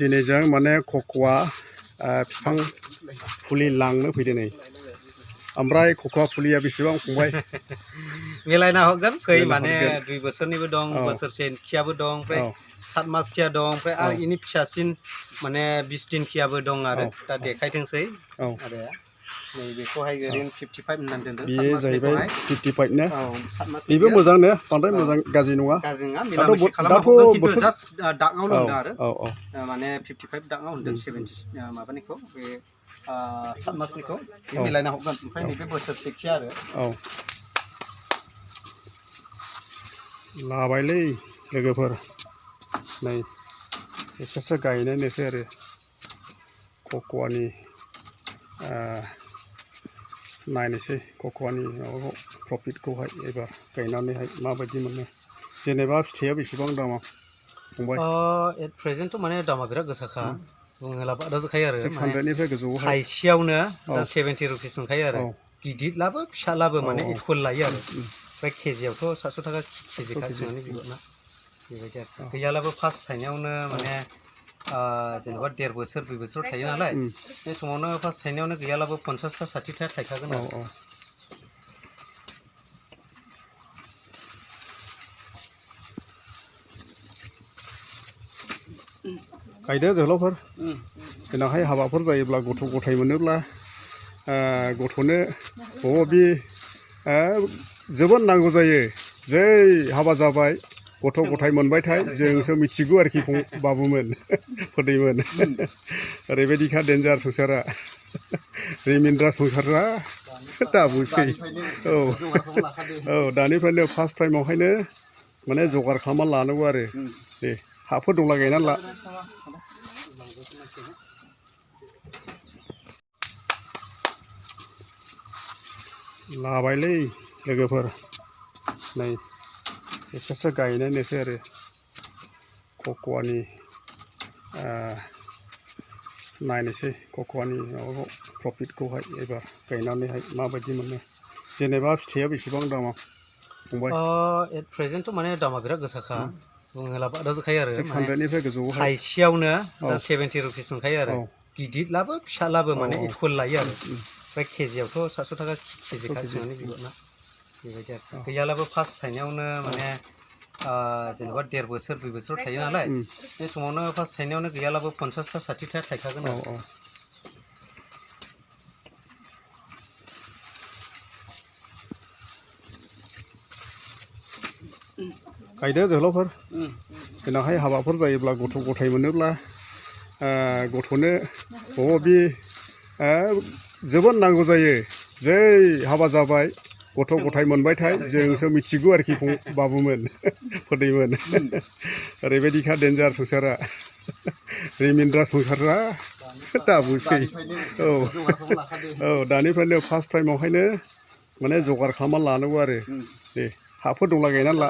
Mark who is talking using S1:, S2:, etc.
S1: दिनै जों माने कक'आ बिफां फुलि लांनो फैदों नै ओमफ्राय कक'आ फुलिया बेसेबां फंबाय
S2: मिलायना हरगोन फै माने 2 बोसोरनिबो दं बोसोरसे खियाबो दं ओमफ्राय 7 मास खिया दं ओमफ्राय आरो इनि फिसासिन माने 20 दिन खियाबो दं आरो दा देखायथोंसै आरो नै बेखौहाय ओरैनो 55 होननानै दोनदों 7 मासनिखौहाय
S1: 55 ने
S2: 7 मास
S1: बेबो मोजां ने बांद्राय मोजां गाज्रि नङा
S2: गाज्रि नङा मिलामिसि खालामना हरगोन खिन्थु जास्ट दागावल' होनदों आरो माने 55 दागाव होनदों 70 माबानिखौ बे 7 मासनिखौ मिलायना हरगोन ओमफ्राय नैबे बोसोरसे खिया आरो
S1: लाबायलै लोगोफोर नै एसेसो गायनायनोसै आरो कक'आनि नायनोसै कक'आनि माबाखौ प्रफिटखौहाय एबार गायनानैहाय माबायदि मोनो जेनेबा फिथाइया बेसेबां दामा फंबाय
S2: एट प्रेजेन्टथ' माने दामा बिराद गोसाखा बुङोब्ला बादा जाखायो आरो
S1: 600निफ्राय गोजौआवहाय
S2: थाइसेयावनो दा 70 रुपिस मोनखायो आरो गिदिरलाबो फिसालाबो माने इकुवेल लायो आरो ओमफ्राय केजियावथ' 700 थाखा केजिखा सिङावनि बिगुरना बेबायदि आरो गैयालाबो फार्स्ट थाइनायावनो माने जेनेबा 1.5 बोसोर 2 बोसोर थायो नालाय बे समावनो फार्स्ट थाइनायावनो गैयालाबो 50टा 60टा थायखागोन आरो
S1: गायदो जोहोलावफोर देनांहाय हाबाफोर जायोब्ला गथ' गथाय मोनोब्ला गथ'नो बे जोबोद नांगौ जायो जै हाबा जाबाय गथ' गथाय मोनबायथाय जोंसो मिथिगौ आरोखि बाबुमोन फोदैमोन ओरैबायदिखा डेन्जार संसारा रिमिन्द्रा संसारा दाबुसै दानिफ्रायनो फार्स्ट टाइमावहायनो माने जगार खालामना लानांगौ आरो दे हाफोर दंला गायनानै ला लाबायलै लोगोफोर नै एसेसो गायनायनोसै आरो कक'आनि नायनोसै कक'आनि माबाखौ प्रफिटखौहाय एबार गायनानैहाय माबायदि मोनो जेनेबा फिथाइया बेसेबां दामा फंबाय
S2: एट प्रेजेन्टथ' माने दामा बिराद गोसाखा बुङोब्ला बादा जाखायो आरो
S1: 600निफ्राय गोजौआवहाय
S2: थाइसेयावनो दा 70 रुपिस मोनखायो आरो गिदिरलाबो फिसालाबो माने इकुवेल लायो आरो ओमफ्राय केजियावथ' 700 थाखा केजिखा सिङावनि बिगुरना बेबायदि आरो गैयालाबो फार्स्ट थाइनायावनो माने जेनेबा 1.5 बोसोर 2 बोसोर थायो नालाय बे समावनो फार्स्ट थाइनायावनो गैयालाबो 50टा 60टा थायखागोन आरो
S1: गायदो जोहोलावफोर देनांहाय हाबाफोर जायोब्ला गथ' गथाय मोनोब्ला गथ'नो बे जोबोद नांगौ जायो जै हाबा जाबाय गथ' गथाय मोनबायथाय जोंसो मिथिगौ आरोखि बाबुमोन फोदैमोन ओरैबायदिखा डेन्जार संसारा रिमिन्द्रा संसारा दाबुसै दानिफ्रायनो फार्स्ट टाइमावहायनो माने जगार खालामना लानांगौ आरो दे हाफोर दंला गायनानै ला